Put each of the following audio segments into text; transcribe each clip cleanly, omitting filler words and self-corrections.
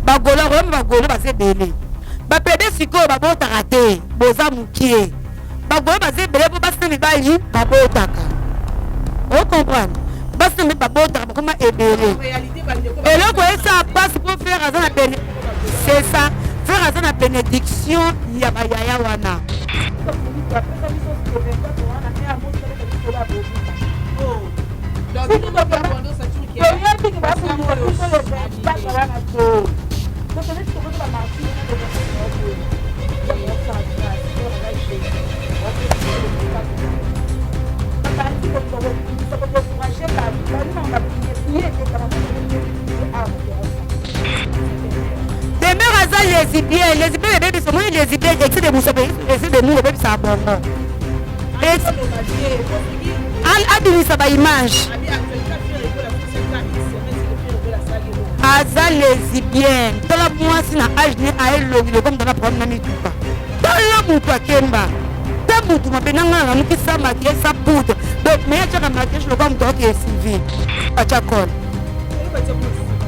Bagolo akoyamba bagolo baza ebele. Bapede sikoyo babotaka te, boza mukie. Bagolo baza ebele po basi na mibali babotaka. O comprendre? Basi na mibali babotaka bakoma ebele. Eloko esala pasi po frère aza na bene c'est ça. Frère aza na benediction ya ba yaya wana. Demeure aza lesbienne, lesbienne ebebisa omoni lesbienne excès de musape excès de mur ebebisaka bongo abimisa ba image aza lesbienne tala mwasi na age ne aelongi lokola moto na problème na mituka tala moto akemba te motu mabe na ngai namuki sa maquillage sa poudre donc mais atiaka maquillage lokola moto aoki esivi atya kole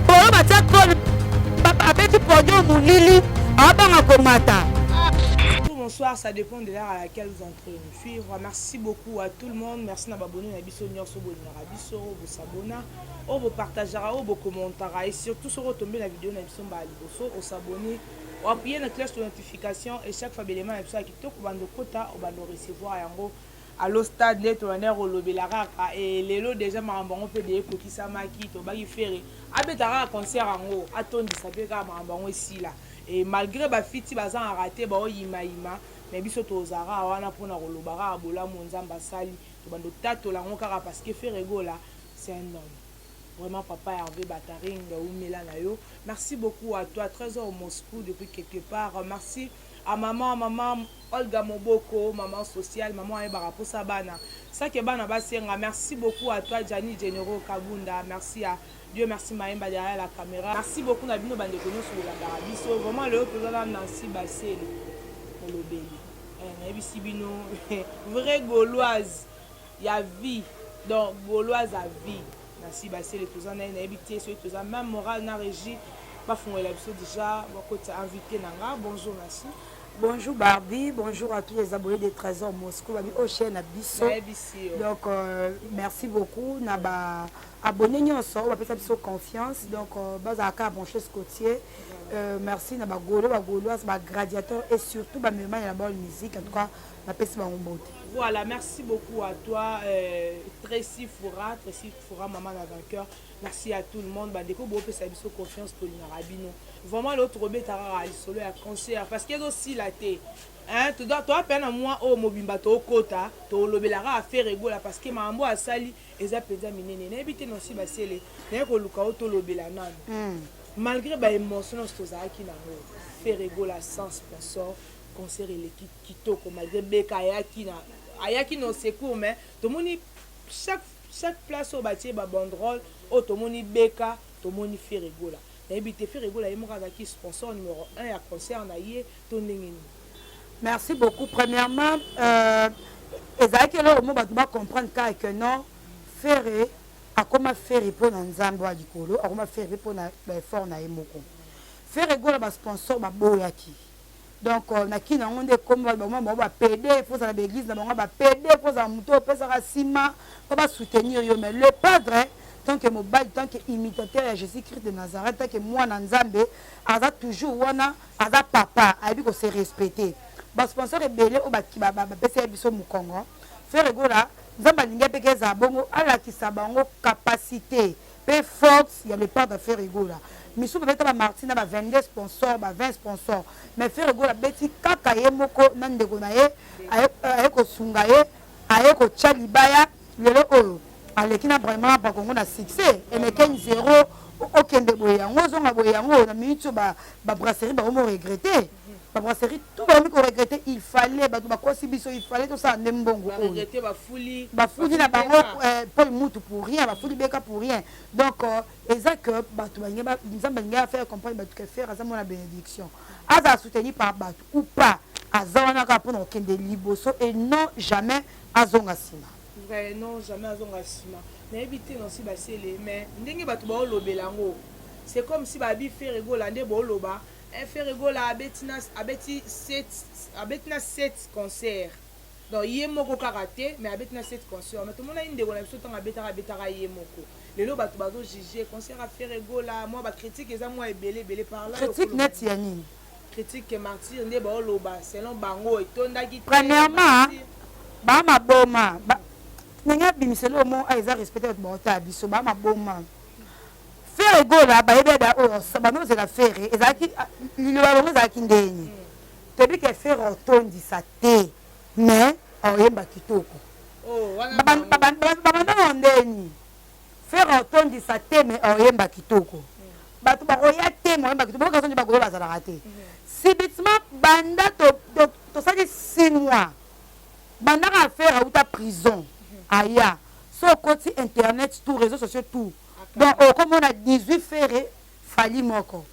polo batya kole abeti podium molili abanga komata. Bonsoir, ça dépend de l'heure à laquelle vous entrez nous suivre. Merci beaucoup à tout le monde. Merci na babonné na biso nyonso bolingaka biso, bosabona, oyo bopartageaka, oyo bocommentaka et surtout soki otombe na video na biso mbala liboso, osabonner, oappuyer na cloche de notification et chaque fois belema na biso ya kitoko bando kota obando recevoir yango. Allo stade nde tobandaki kolobela kaka et lelo dejà makambo yango mpe de ekokisamaki tobaki Ferre abeta kaka concert yango atondisa mpe kaka makambo yango esila et malgre ba fiti bazangaka te baoyima yima mais biso tozala kaka wana mpona koloba kaka bolamu Nzambe asali tobanda otatola yango kaka parce que Ferre Gola c'est un homme vraiment. Papa Hervé Bataring umela na yo, merci beaucoup à toi. Trésor Moscou depuis quelque part, merci à maman, maman Olga Moboko, maman sociale, maman ayebaka posa bana sake bana basenga. Merci beaucoup à toi Gianni Genero Kabunda, merci à Dieu, merci Maemba derrière la caméra, merci beaucoup na bino bandeko nyonso bolandaka biso. Vraiment lelo toza na Nancy Basele molobeli, nayebisi bino vrai gauloise ya vie, donc gauloise à vie Nancy Basele toza na ye. Nayebi te soki toza même morale na régie bafungolela biso déjà bakotisa invité na nga. Bonjour Nancy. Bonjour Barbie, bonjour à tous les abonnés de Trésor Moscou, babi au chaîne na biso. Donc merci beaucoup na ba abonnés nyonso oyo bapesa biso confiance. Donc bazalaka branché côtier. Merci na ba gaulois, ba gauloises, ba gladiateurs et surtout ba mélomane ya bonne musique. En tout cas, bapesi bango mbote. Voilà, merci beaucoup à toi Tracy Foura, Tracy Foura maman na vainqueur. Merci à tout le monde. Bandeko bopesa biso confiance tolingaka bino. Vraiment l'autre robeta kaka lisolo ya concert parce que ezosila te. Hein, toa na mwa oyo mobimba tokota tolobelaka affaire Gola parce que makambo asali eza mpenza minene. Nayebi te Nancy Basele, naye koluka oyo tolobela nano. Malgré ba émotion nyonso tozalaki nango, Ferre Gola sans sponsor, concert eleki kitoko malgré beka ayaki na secours, mais tomoni chaque place oyo batie ba banderole oyo tomoni beka, tomoni Ferre Gola. Nayebi te, Ferre Gola ye moko azalaki sponsor numéro 1 ya concert na ye to ndenge nini? Merci beaucoup. Premièrement, ezalaki eloko mo bato bacomprendre kaka que non, Ferre akoma Ferre mpo na Nzambe wa likolo, akoma Ferre mpe mpo na baeffort na ye moko. Ferre Gola, basponsor baboyaki. Donc na kini yango nde ekomi bango bango bapede fo ozala baeglise na bango, bapede fo ozala moto oyo opesaka nsima mpo basoutenir yo. Mais le padre, tant que mobali, tant que imitateur ya Jésus Christ de Nazareth, tant que mwana Nzambe, aza toujours wana, aza papa, ayebi kose respecter. Basponsor ebele oyo bapesa ye biso mokongo, Ferre Gola, Nzambe alingi apeka ezala bongo, alakisa bango capacité mpe force ya le padre Ferre Gola. Misusu babeta bamarti na ba 22 sponsor, ba 20 sponsor, mais Ferre Gola abeti kaka ye moko na ndeko na ye aye kosunga ye, aye kotya libaya. Lelo oyo aleki na vraiment Bakongo na succès emeken zéro. Okende boye yango, ozonga boye yango, na minute oyo babrasserie bakomi regretter, babrasserie tout bakomi koregretter. Il fallait bato bakosi biso, il fallait tosala nde mbongo oyo bafuli na bango Paul Mutu pour rien, bafuli beka pour rien. Donc eza que bato Nzambe alingi afaire comprendre bato que Ferre aza mwana bénédiction, azala soutenu par bato ou pas, aza wana kaka mpona kokende liboso et non jamais azonga nsima. Vrai, non jamais azonga nsima. Nayebi te Nancy Basele, mais ndenge bato baolobela yango. C'est comme si babi Ferre Gola nde boloba Ferre Gola abeti na abeti 7, abeti na 7 concert. Donc ye moko kaka te, mais abeti na 7 concert. Mais tomonaki ndeko na biso ntango abetaka, abetaka ye moko. Lelo bato bazojuge concert ya Ferre Gola, mwa bacritique eza mwa ebele ebele par là. Critique neti ya nini? Critique Martyr nde baoloba, selon bango etondaki te. Premièrement, bamaboma ndenge abimiseli omo eza respecte bato baotala biso, bamaboma. Ferre Gola bayebi ada oyo banozela Ferre, ezalaki liloba bango ezalaki ndeni toyebi ke Ferre otondisa te, mais aoyemba kitoko. Babanda ndeni Ferre otondisa te, mais aoyemba kitoko, bato bakoya te, mais oyemba kitoko. Boyoka sonji bakoyo bazalaka te. Subitement, banda tosali 6 mois, bandaka Ferre auta prison aya, so okoti internet, tout réseaux sociaux, tout, donc okomona 18 Ferre, Fally moko,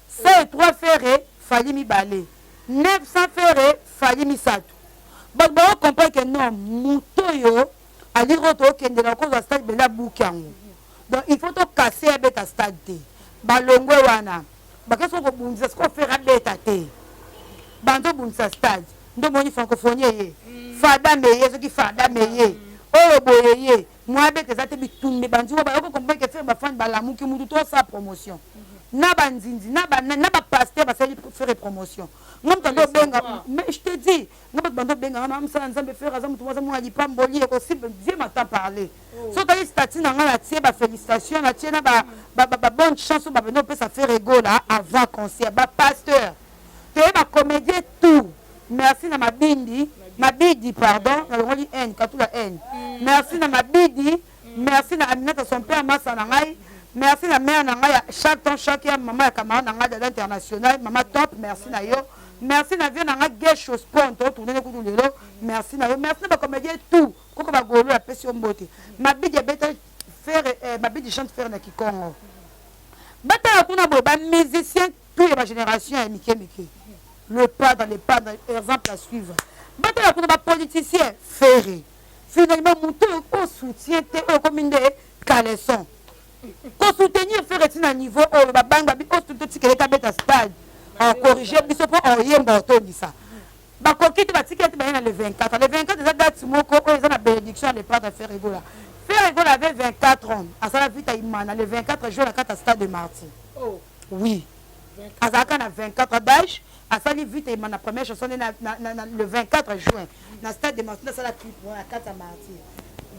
103 Ferre, Fally mibale, 900 Ferre, Fally misato. Bato bakocomprendre ke non, moto oyo aliri oyo tookendela okozwa stade bele abuki yango. Donc il faut tokase abeta stade te. Balongwe wana, bake soko kobundisa sikoyo Ferre abeta te, banzo obundisa stade. Nde omoni francophonie eye, fadame eye, soki fadame eye oyo boye ye mwa abeta eza te. Bitumba ebandi wa bayoko comprendre ke Ferre, bafani balamuki, mutu tosala promotion na banzinzi na bapasteur basali Ferre promotion. Nga moto ando obenga, mais je te dis, nga bato bando obenga nga mosala Nzambe, Ferre aza moto aza mwana lipamboli ekosimba. Dieu m'entend parler. So otali statut na nga, natie bafélicitation, natie na babonne chance oyo babandi opesa Ferre Gola avant concert, bapasteur toye, bacomédien, tout. Merci na Mabindi, Mabidi pardon, nalongoli n katula n. Merci na Mabidi, merci na Aminata, son père masa na ngai, merci na mère na ngai ya chaque temps, chaque ya mama ya camarade na ngai, Dada International, mama top, merci na yo. Merci na vie na ngai Gesho Spont, otournene kutu lelo, merci na yo. Merci na bacomédien tout, koko bagolo apesi yo mbote. Mabidi abeta Ferre, Mabidi chante Ferre na Kikongo. Batala kuna boye bamusicien tout ya bagénération ya mike mike, le padre, le padre, exemple à suivre. Batala kuna bapoliticien, Ferre. Finalement motu oyo osoutien te, oyo ekomi nde caleçon. Kosoutenir Ferre ntina niveau oyo babangi babi oyo totikele kabeta stade, acorrige biso mpo aoyemba, otondisa. Bakoki te, batikeli te, baye na le 24. Le 24 eza date moko oyo eza na bénédiction ya le padre Ferre Gola. Ferre Gola avait 24 ans, asala Vita Imana le 24 juin na kati ya stade de Martyr. Oh. Oui, azalaka na 24 ans d'âge, asali Vita Imana, première chanson nde na le 24 juin na stade de Martyr, asala clip wana na kati ya Martyr.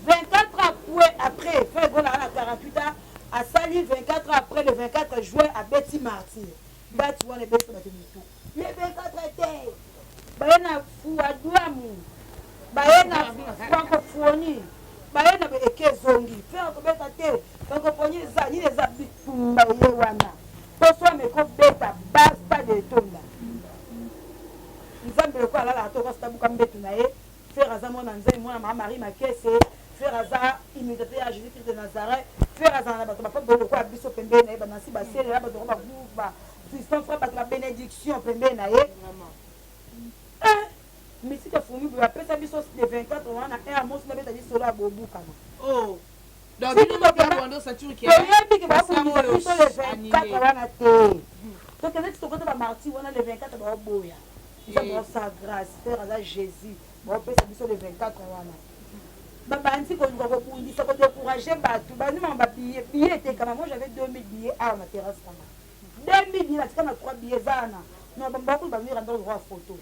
24 ans après, Ferre Gola na 48 ans, asali 24 ans après, le 24 juin abeti Martyr. Date wana ebeti bato mitu. Le 24 te, baye na Fuadwamu, baye na francophonie, baye na eke ezongi Ferre kobeta te, francophonie eza nini, eza bitumba ye wana mposo ameki obeta ba stade etonda. Nzambe lokola alalaka to kasi tabuka mbetu na ye. Ferre aza mwana Nzambe, mwana mama Marie Makese. Ferre aza imitateur ya Jésus Christ de Nazareth. Ferre azala na bato bapapa lokola biso pembeni na ye, banasi baselela bato ba ba Fiston Frère, bato ba bénédiction pembeni na ye. Misika fumi boye apesa biso le 24 wana na air mosi nabeta lisolo ya bobukana. Oh. Donc bino moko bando sature ke toyebi ke babundisa biso le 24 wana te. Tokende ti tokota bamartyr wana le 24, baoboya. Nzambe osala grâce, Ferre aza Jésus, baopesa biso le 24 wana. Babandi koluka kobundisa, kodécourage bato bandimaka babillet. Billet etekama. Moi, j'avais 2000 billets awa na terrasse nanga, 2000 billets natika na 3 billets eza wana na bambakulu bamira ndako lokwa photo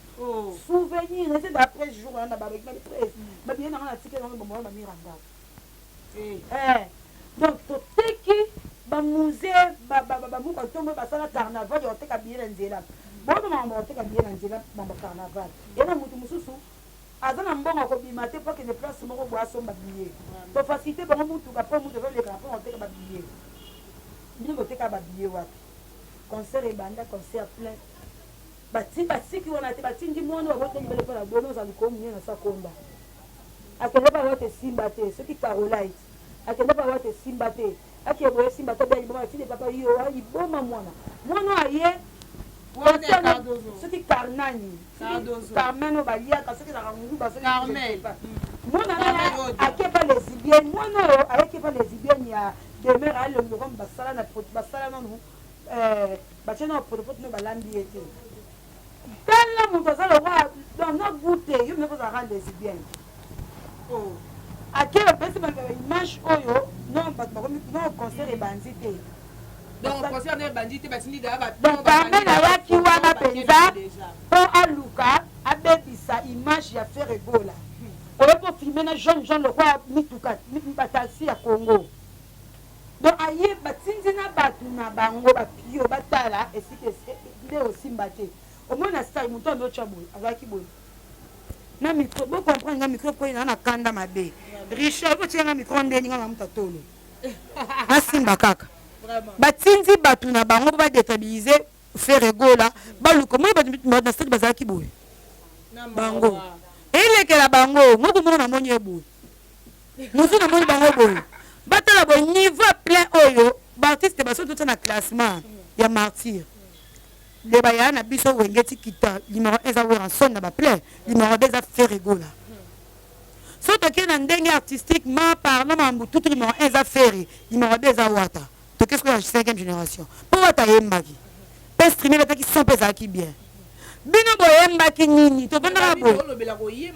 souvenir. Ese d'après jour wana babaki na presse babillet nanga natika nango bamona bamira ndako. Donc toteki bamusée, bamuka ntombo basala carnaval ya koteka billet na nzela. Boyeba makambo ya koteka billet na nzela, mambo carnaval ye na motu mosusu aza na mbongo akobima te mpo akende place moko boye asomba billet. Tofacilité bango mutuka mpo mutu azoleka mpo koteka babillet. Bino boteka babillet wapi? Concert ebanda, concert plein. Basiki wana te, batindi mwana oyo baboteli libele mpo na bono ozala likolo monene na sakonda. Akende pa wata, esimba te. Soki Carolite akende pa wata, esimba te. Ake boye, esimba te. Bia liboma, batindi papa yo liboma. Mwana aye soki Karnani, Carmen oyo baliaka, soki ezalaka nguba, soki mwana akepa lesbienne, mwana oyo ayekepa lesbienne ya demeure alongi lokola basala na basala nanu. Eh, batie na potopoto no balambi ye te. Tala moto aza lokola donc na goût te, yo mpe ozalaka lesbienne. Oh. Ake bapesi ba image oyo non bato bakomi non concert ebandi te. Donc concert nde ebandi te batindi deja ba Donc Carmen ayaki wana mpenza mpo aluka abebisa image ya Ferre Gola. Oye ko filmer na jaune jaune lokola mituka ba taxi ya Congo. Donc aye batindi na batu na bango ba pio batala esika nde osimba te. Omoni na stade moto ando tya boye azalaki boye na micro bo comprendre nga micro ekoyi na na kanda mabe. Richard okotia nga micro ndeni nga na muta tolo. Nasimba kaka. Batindi batu na bango po ba detabiliser Ferre Gola baluka omoni batu na stade bazalaki boye bango elekela bango moko moko namoni ye boye mosusu namoni bango boye batala boye niveau ya plein oyo baartiste baso totya na classement ya martyr de bayaya na biso wenge tikita numero 1 eza Werrason na baplein numero 2 eza Ferre Gola so tokei na ndenge artistiquement parlant makambo tutu numero 1 eza Ferre numero 2 eza Wata toke sikoyo ya cinquième génération mpo wata ayembaki mpe streame ebetaki son mpe ezalaki bien bino boyembaki nini tovandaka boye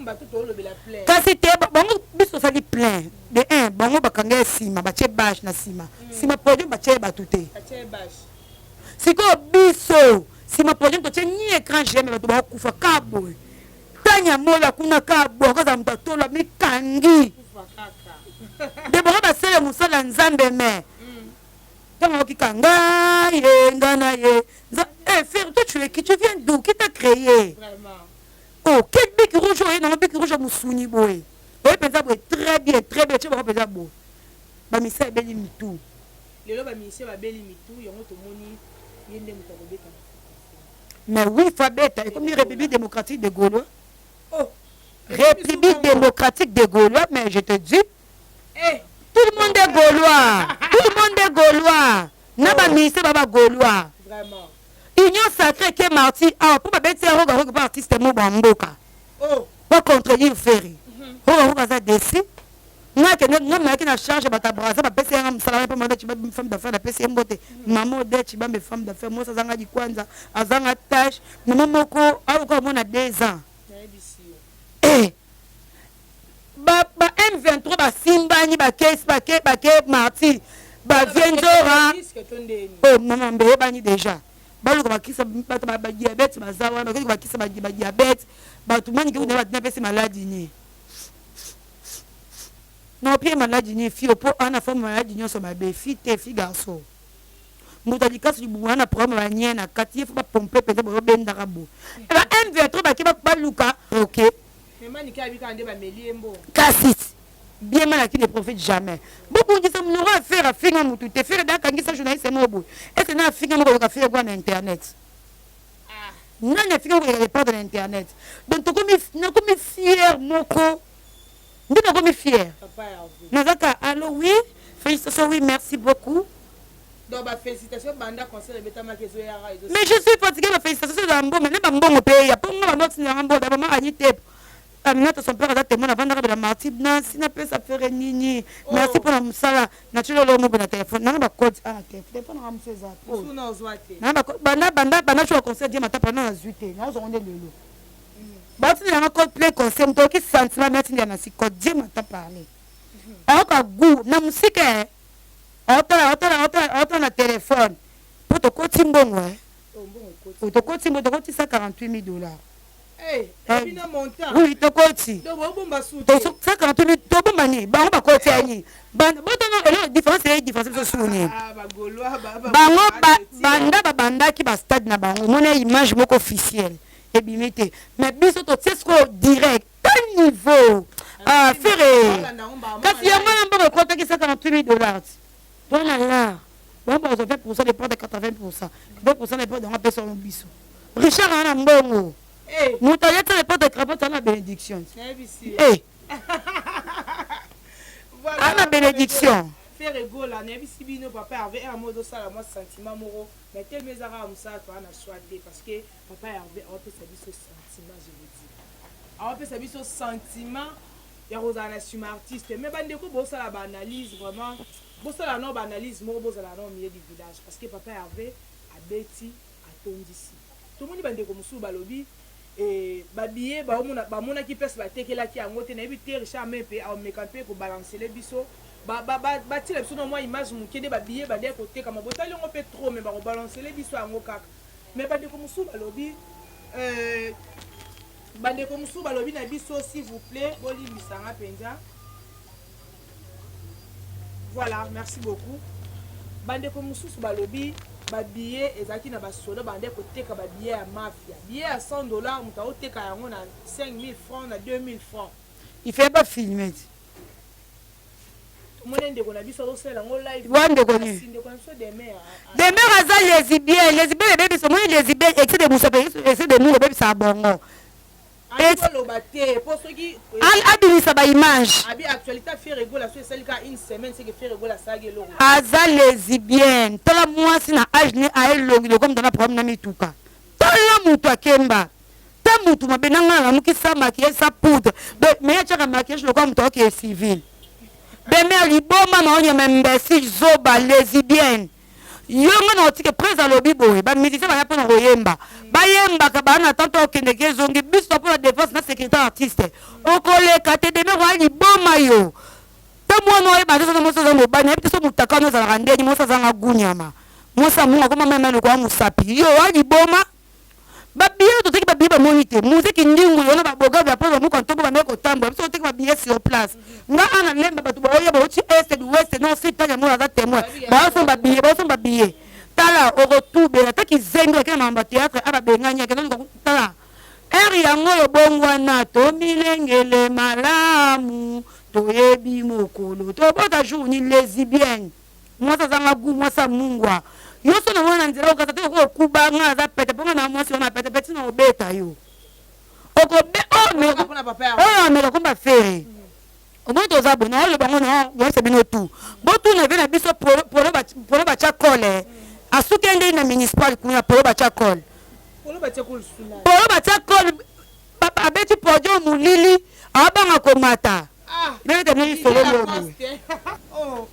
kasi te bango biso tosali plein de un bango bakanga ye nsima batie bashe na nsima nsima podium batie ye bato te sikoyo biso nsima podium totie ni écran géant me bato bakokufa ka boye tanya mola kuna ka boye akozala moto atola mikangi Deborah basele mosala nzambe mais ntango ayoki ka ngai ye nga na ye eh frère toi tu es qui tu viens d'où qui t'a créé oh quel bic rouge oye nango bic rouge ya mosuni boye oye mpenza boye très bien très bien tie bango mpenza boye bamisa ebeli mitu lelo bamisie babeli mitu yango tomoni ye nde moto akobeta mais oui fabeta ekomi république démocratique de gaulois oh République démocratique des Gaulois, mais je te dis, eh. tout le monde est Gaulois. Tout le monde est Gaulois. Na ba ministère ba ba Gaulois. Vraiment. Union sacrée ke marti ah pour ba beti roga roga ba artiste mo ba mboka. Oh. Ba contredire Ferry. Roga roga za déçu. Nga ke nga mayaki na charge bata Brazza ba pesi nga musala mpo mama Tshibambe femme d'affaires na pesi mbote. Mama Odette Tshibambe femme d'affaires moi azanga dikwanza azanga tâche. Mama moko aluka mona 2 ans. Eh! Ba ba M23 basimbani bakesi bake bake martyr ba vieux nzora oh mama mbe eyebani deja baluka bakisa bato ba diabète baza wana bakei bakisa ba diabète bato manike kuna bato napesi maladi ni na opie maladi ni fio mpo ana forme maladi nyonso mabe fi te fi garçon Mbuta likasu libumu wana problème ba nien na kati ye faut ba pomper penza boyo bendaka bo ba M23 bake baluka ok kasi bien mal acquis ne profite jamais bobongisa monoko ya fere afinga mutu te fere da akangisa journaliste moko boye ese na afinga moko yoka fere kwa na internet ah. nani afinga moko yoka leperdre na internet donc tokomi nakomi fier moko nde nakomi fier nazaka allo oui félicitation oui merci beaucoup Donc ba felicitations banda concert ebetamaki ezoyaka ezo Mais je suis fatigué ba felicitations eza mbongo ne ba mbongo pe ya po nga ba noti na mbongo da mama Annie Tep Aminata son père aza témoin navandaka bela marti na si napesa fere nini oh. merci mpona mosala natyeli olo mobo na telefone nanga bacode a na telefone telefone nanga mosu eza banda banda banda tyoka concert die matapa na nazwi te nazongo nde lelo batindela nga code plein concert moto oyoki sentiment me atindela na si code die mata parle ayoka gout na mosika eh. Otala otala otala otala na telephone po tokoti mbongo eh. Oh, tokoti mbongo tokoti 148 000 dollars. Hey, eh, eh, montant. Oui, tokoti. Donc bomba sous. 148 000 tobomba nini? Bango bakoti ya nini? Banda botanga eloko différence ya différence biso sous nini? Ah, ba Gaulois ba ba Bango ba banda babandaki ba stade na bango, mona image moko officielle ebimi te. Mais biso totie sikoyo direct. Quel niveau ah ferre kasi yango wana mbongo ekotaki 148 000 dollars mpona lar bango bakozwa 20 pourcent de porte 80 pourcent 20 pourcent de porte yango apesa yango biso richard aa na mbongo moto ayeti le porte cravate aa na bénédiction eh. aa na bénédiction Ferre Gola nayebisi bino papa Hervé heure moko ezosala mwa sentiment moko mais tellement eza kaka mosala toa na choix te parce que papa Hervé aopesa biso sentiment je vous dis Aopesa biso sentiment ya kozala na sima artiste mais ba ndeko bosala ba analyse vraiment bosala nao ba analyse moko bozala nao au milieu du village parce que papa Herve. Abeti atondisi. Tomoni ba ndeko mosusu balobi eh, ba billets baomona bamonaki place batekelaki yango te. Nayebi te Richard Mepe aomeka mpe ko balancele biso ba ba ba batiela biso na mwa image moke nde ba billets bandaki kotekama. Botali yango mpe trop mais bako balancele biso yango kaka. Mais bandeko mosusu balobi euh, bandeko mosusu balobi na biso s'il vous plaît bolimbisa nga mpenza. Voilà, merci beaucoup. Bandeko mosusu balobi ba billets ezalaki na basoda bandaki koteka ba billets ya mafia. Billet ya 100 dollars moto aoteka yango na 5000 francs na 2000 francs. Il fait pas filmer. Tomoni ndeko na biso azosalela yango live. Wa ndeko nini? Kasi ndeko na biso Demer. Demer aza lesbienne, lesbienne ebebisa omoni lesbienne excès de musape excès de mungu ebebisaka bongo. Aloba te po soki abimisa ba image. Abi actualité Ferre Gola so esali ka une semaine c'est que Ferre Gola asalaki eloko. Aza lesbienne tala mwasi na age ne aelongi lokola moto na problème na mituka tala moto akemba ta mutu mabe na ngai nalamuki sa maquillage sa poudre mais atiaka maquillage lokola moto aokeye civil Demer liboma na onyama imbécile zoba lesbienne yo nga na otike prese alobi boye ba musicien baya mpona koyemba bayembaka baa na tanto okendeke ezongi biso mpona défense na sécurité artiste okoleka te Demer oya liboma yo te mwana oyeba te soki mwasi aza mobali nayebi te so motaka wana ozalaka ndeni mwasi azanga gunyama mwasi ya mungu akoma meme lokola mosapi yo oya liboma. Ba billets toteki ba billets bamoni te muziki ndingu wana ba bogabe ya poto bamuka ntombo bandaki kotambola biso toteki ba billets sur place nga ana lemba bato baoya bauti est ouest nord sud tanya mona aza témoin baosomba billet baosomba billet tala okotubela ta kizengi akenda makambo ya théâtre a babengani akenda tala heure yango oyo bongwana tomilengele malamu toyebi mokolo tobota jour ni lesbienne Mwasi azanga gout, mwasi ya mungwa. Yo so na mona na nzela okasa te okoki okuba nga naza pete po nga na mwasi wana pete pete na obeta yo. Okobe oh mais oyo ameka komba Ferre. Omoni toza boye na oloba ngo na yebisa bino tout. Botuna ve na biso polo polo ba polo batia kole. Asuki ndenge na municipal kuna polo batia kole. Polo batia kole suna. Polo batia kole abeti podium mulili abanga komata. Ah, Beta bino lisolo lobi. Oh.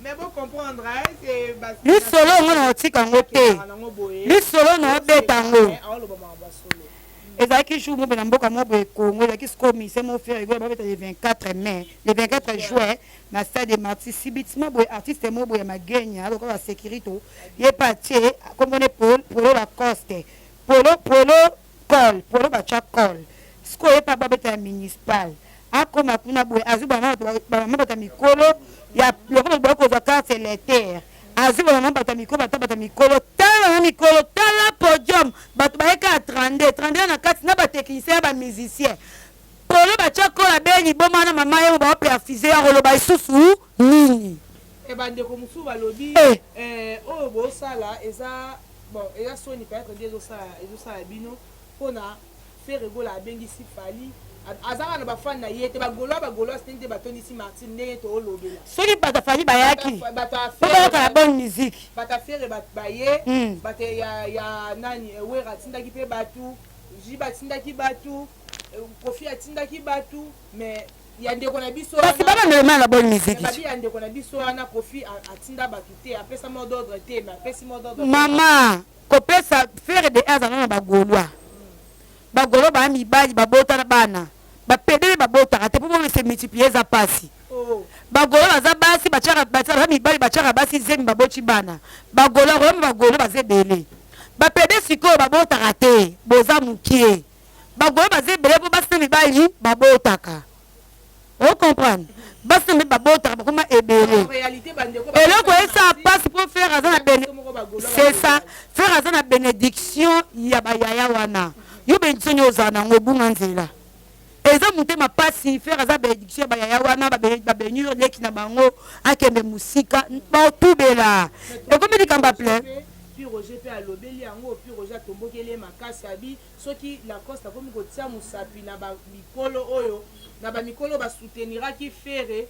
Mais bon comprendre hein, c'est lisolo yango na otika yango te lisolo na obeta yango ezalaki jour moko na mboka moko boye Congo ezalaki sikoyo mise mo Ferre Gola babeta le 24 mai le 24 juin na stade de Martyrs subitement boye artiste moko boye ya magenya lokola ba sécurité ye pe atie kombo ne Polo Lacoste Polo Polo Col polo batia col sikoyo ye pe ababeta ya municipal akoma kuna boye azwi ba mama bato ya mikolo ya lokola bato bakoki kozwa carte electeur azwi ba mama bato ya mikolo bato bato ya mikolo tala mama mikolo tala podium bato baye kaka 32 31 na kati na ba technicien ya ba musicien polo batia col abe liboma na mama ye bao perfuse ya koloba lisusu nini. Eh ba ndeko mosusu balobi eh. Eh, oyo bosala eza Bon eza soni peut etre nde ezosala ezosala bino pona Ferre Gola abengisi Fally aza kaka na ba fan na ye te ba golois ba goloise te nde batondisi Martyr ndenge toolobela. Soki bato ya Fally bayaki po bayoka la bonne musique. Bato ya Ferre baye bato ya ya nani Werra atindaki pe batu JB atindaki batu Koffi atindaki batu mais ya ndeko na biso kasi bana mema la bonne musique babi ya ndeko na biso wana Koffi atinda batu te apesa mot d'ordre te mais apesi mot d'ordre mama kopesa Ferre de azala na ba golois ba golois ba mibali babota na bana ba pede babotaka te po bo se multiplier eza pasi oh. Ba golois baza basi batiaka baza mibali batiaka basi zemi baboti bana ba golois koyamba ba golois baza ebele ba pede sikoyo babotaka te boza mukie Ba golois baza ebele po basi na mibali babotaka o comprendre basi na mibali babotaka bakoma ebele eloko esala pasi po Ferre aza na bene c'est ça Ferre aza na benediction ya ba yaya wana yo benediction nini ozala na yango obunga nzela eza motema pasi Ferre aza benediction ya ba yaya wana ba benir leki na bango akende mosika baotubela ekomi likambo ya plein Pi Roger pe alobeli yango, Pi Roger atombokeli ye makasi abi Soki Lacoste akomi kotia musapi na ba mikolo oyo na ba mikolo ba souteniraki Ferre,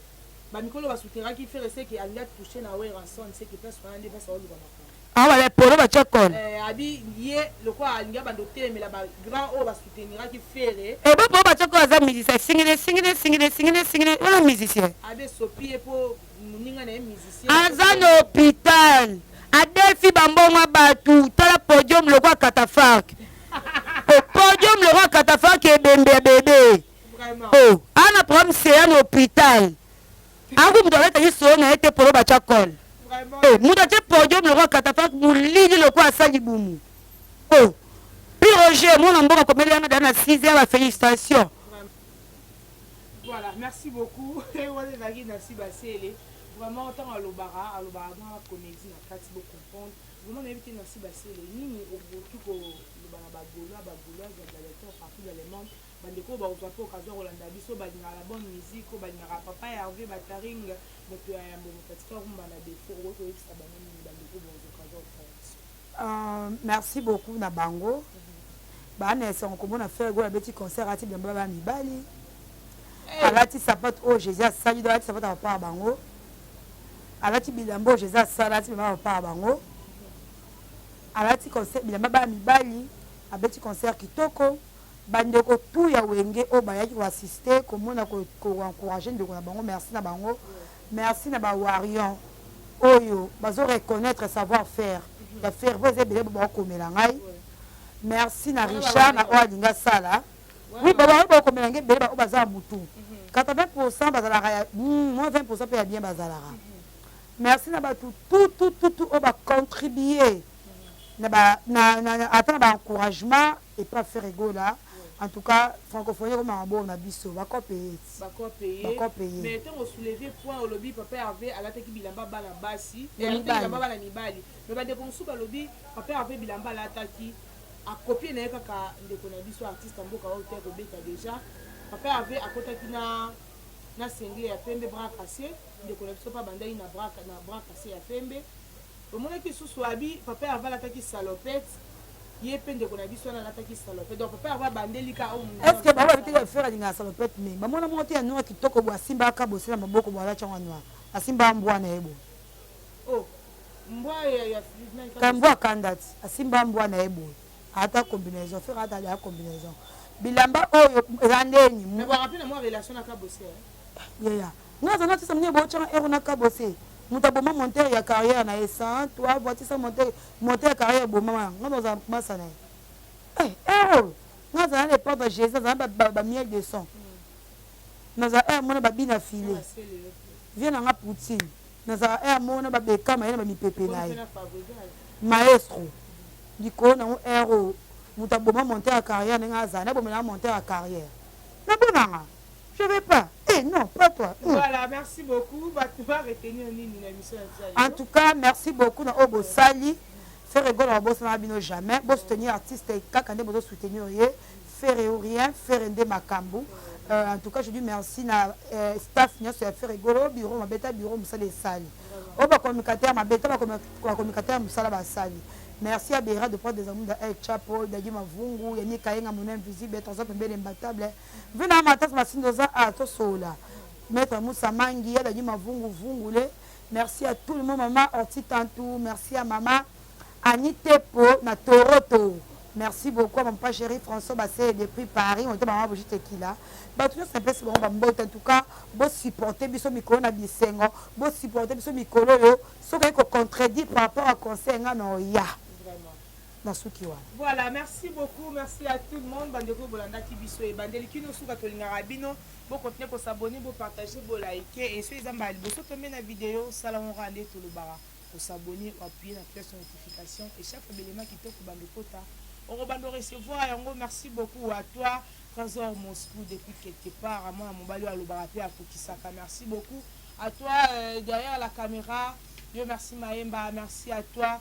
ba mikolo ba souteniraki Ferre ce que alingi a toucher na Werrason ce que place wana nde place aoluka makambo. Ah ba polo ba tia col. Eh abi ye lokola alingi abanda otelemela ba grand oyo ba souteniraki Ferre. Eh ba polo ba tia col aza musicien singine singine singine singine singine wana musicien. Abi esopi ye po muninga na ye musicien. Aza na hopital. Adefi bambongo ya bato. Tala podium lokola catafalque. O podium lokola catafalque, ebembe ya bebe. O ana problème seya na hôpital, aku moto aletaki solo na ye te polo batya kole. O moto atie podium lokola catafalque, molili lokola asali bumu. O pi Roger, mwana mboka, komeli yanga da na 6 heures. Bafélicitation. Voilà, merci beaucoup. Wana ezalaki Nasi Basele. Vraiment, ntango alobaka, alobaka mwa comédie na kati, bocomprendre. Vraiment, nayebi te, Nasi Basele, nini okoki koloba na Bagaulois, Bagauloise, bagladiateur partout dans le monde, bandeko oyo bakozwa mpe occasion kolanda biso, balingaka la bonne musique, oyo balingaka papa Hervé Bataring, moto ya yambo, moto atika rumba na défaut? Okoki koyebisa bango nini, bandeko bakozwa occasion kotala biso? Merci beaucoup na bango. Bana esengo komona Ferre Gola abeti concert, alati bilamba baya mibali, alati sapato oyo Jésus asali do, alati sapato ya papa ya bango, alati bilamba oyo Jésus asala, alati bilamba ya papa ya bango, alati concert bilamba baya mibali, abeti concert kitoko. Bandeko tu ya Wenge oyo bayaki koassiste, komona, koencourage ndeko na bango, merci na bango. Merci na bawarriors oyo bazo reconnaître savoir faire ya Ferre, po eza ebele bo bakokomela ngai. Merci na Richard na oyo alingi asala. Oui, baoyo bakokomela ngai ebele, oyo baza ya mutu 80 % bazalaka ya moins 20 % mpe ya bien bazalaka. Merci na bato tout tout tout tout oyo bacontribue na ata na baencouragement epa Ferre Gola. En tout cas, francophonie ekomaka bongo na biso, bakopeye. Bakopeye. Mais ntango soulever point, olobi papa Hervé alataki bilamba bana basi, bilamba bana mibali, mais bandeko mosusu balobi papa Hervé bilamba alataki akopie na ye kaka ndeko na biso artiste ya mboka oyo te kobeta déjà. Papa Hervé akotaki na singlet ya pembe, bras cassé. Ndeko na biso mpe abandaki na bras cassé ya pembe. Omonaki lisusu abi papa Hervé alataki salopette, ye mpe ndeko na biso wana alataki salopette. Donc papa Hervé abandeli ka. Est ce que bango babi te Ferre alingaka salopette? Mais bamona moko te ya noir kitoko boye, asimbaka bose na maboko boye, alati yango ya noir, asimbaka mbwa na ye boye. Oh, mbwa ya Ka mbwa akanda ti asimba mbwa na ye boye, ata combinaison Ferre ata ya combinaison bilamba oyo eza ndeni. Mpe na mwa relation na Kabose. Yeya, nga aza natisa mine botyanga ero na Kabose, moto aboma monteur ya carrière na ye. Sans toi, voiture sans monteur, monteur ya carrière ebomama. Nga nazala masa na ye ero. Nga azala na l'époque ba Jésus, azala bamiel de son, nazala ere mona babina file vie nanga Poutine, nazala ere mona babekama ye na bamipepe na ye maestro likolo nango. Ere oyo moto aboma monteur ya carrière, ndenge azala nabomelanga monteur ya carrière, nabonanga, je vais pas. Eh non, pas toi. Voilà, merci beaucoup. Tu vas retenir nini na émission? En tout cas, merci beaucoup na oyo bosali. Ferre Gola bosana bino jamais. Bo soutenir artiste kaka nde bozo soutenir ye. Ferre ou rien, Ferre nde makambo. En tout cas, je dis merci na staff nyonso ya Ferre Gola, bureau mabeta, bureau mosala esali. Oyo ba communicateur mabeta, ba communicateur mosala basali. Merci à Bera de Porte des Amours, El Chapo, Dadi Mavungu, Yannick Kayenga, mon invisible, Trésor Pembele Imbattable. Vina Matas Masindoza a Tosola. Maître Moussa Mangi, Dadi Mavungu Vungule. Merci à tout le monde, maman Orti Tantou. Merci à maman Annie Tepo na Toronto. Merci beaucoup à mon papa chéri François Bassé depuis Paris. On était maman Brigitte Ekila. Bato nyonso napesi bango bambote. En tout cas, bosupporte biso mikolo na bisengo, bosupporte biso mikolo oyo. Soki oyi kocontredire par rapport à conseil nga na oya na suki wana. Voilà, merci beaucoup, merci à tout le monde. Bandeko bolandaki biso ebandeli kino suka, tolingaka bino. Bokontinue kos'abonner, bopartage, bolike. Et so eza mbala liboso tombe na video, osala ngo kaka nde tolobaka: kos'abonner, oappuye na cloche de notification, et chaque fois belema kitoko bando kota, okobanda recevoir yango. Merci beaucoup à toi, Trésor Moscou, depuis quelque part, mwana mobali oyo alobaka mpe akokisaka. Merci beaucoup à toi, derrière la caméra yo, merci Maemba. Merci à toi,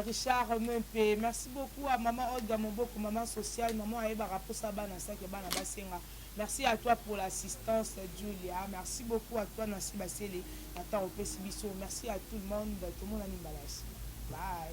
Richard Mempe. Merci beaucoup à maman Olga Moboko, maman sociale, maman ayebaka mposa bana saki bana basenga. Merci à toi pour l'assistance, Julia. Merci beaucoup à toi, Nancy Basele, natan opesi biso. Merci à tout le monde. Tomonani mbala ya nsima. Bye.